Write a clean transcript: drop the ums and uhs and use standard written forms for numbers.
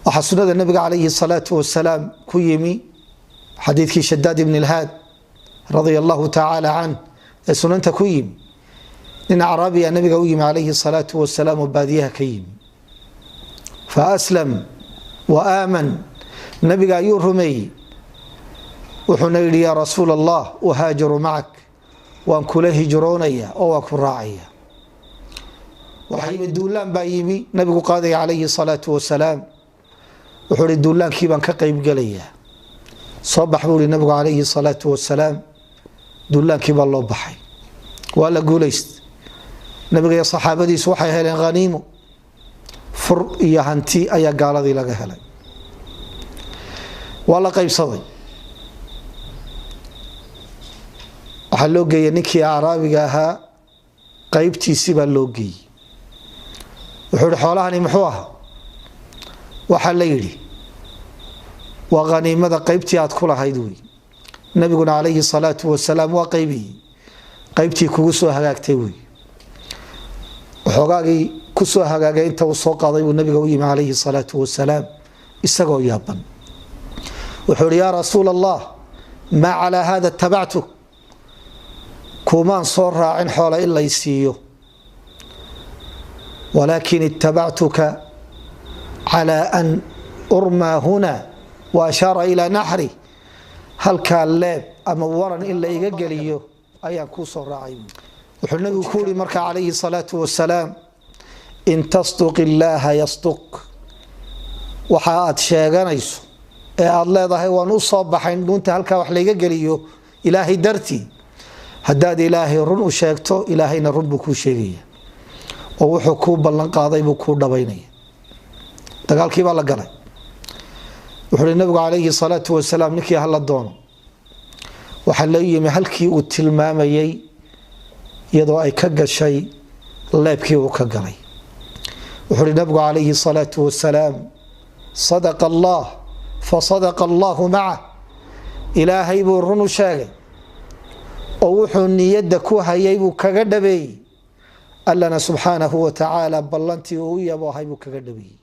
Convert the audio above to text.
Waxaa sunada nabiga calayhi salaau wasalaam ku yimi xadiidkii Shadaad ibn Ilhaad radia allahu tacaala canh ee sunanta ku yimi. Nin acraabiya nabiga u yimi calayhi salaau wasalaam oo baadiyaha ka yimi. Fa aslam wa aaman, nabiga ayuu rumeeyey. Wuxuuna yidhi: "Yaa Rasuul Allah, uhaajiru macak, waan kula hijroonaya oo waan ku raacaya." Waxaa yimi duulaan baa yimi nabigu qaadaya calayhi salaau wasalaam. Wuxuu hi: "Duulaankii baan ka qaybgelayaa, soo bax," buu hi nabigu calayhi salaau wasalaam. Duulaankii baa loo baxay, waa la guulaysta. Nabiga iyo saxaabadiisu waxay heleen haniimo, fur iyo hanti ayaa gaaladii laga helay. Waa la qaybsaday. Waxaa loo geeyey ninkii acraabiga ahaa, qaybtiisi baa loo geeyey. Wuxuu hi: "Xoolahani muxuu ahaa?" Waxaa la yidhi: "Waa haniimada qaybtii aad ku lahayd wey. Nabiguna calayhi salaau wasalaam waa qaybiyey, qaybtii kugu soo hagaagtay wey." Waxoogaagii kusoo hagaagay inta uu soo qaaday buu nabiga u yimi calayhi salaau wasalaam isagoo yaaban. Wuxuu hi: "Yaa Rasuul Allah, maa calaa hada itabactuk, kumaan soo raacin xoola in lay siiyo, walaakin itabactuka calى an urmaa huna," wa ashaara ilaa naxri, "halkaa leeb ama waran in la iga geliyo ayaan kuu soo raacay." Wuxuu nabigu ku yihi marka calayhi salaau wasalaam: "In tasduq illaaha yasduq." Waxa aad sheeganayso ee aad leedahay waan u soo baxayn dhuunta halkaa wax layga geliyo Ilaahay dartii, haddaad Ilaahay run u sheegto, Ilaahayna run buu kuu sheegaya oo wuxuu kuu ballan qaaday buu kuu dhabaynaya. Dagaalkii baa la galay. Wuxuu hi nabigu calayhi salaau wasalaam: "Ninkii hala doono." Waxaa loo yimi halkii uu tilmaamayey iyadoo ay ka gashay leebkii uu ka galay. Wuxuu hi nabigu calayhi salaau wasalaam: "Sadaqa Allah, fasadaqa allahu macah." Ilaahay buu run u sheegay oo wuxuu niyadda ku hayay buu kaga dhabeeyey. Allana subxaanahu wa tacaala ballantii uu u yaboohay buu kaga dhabeeyey.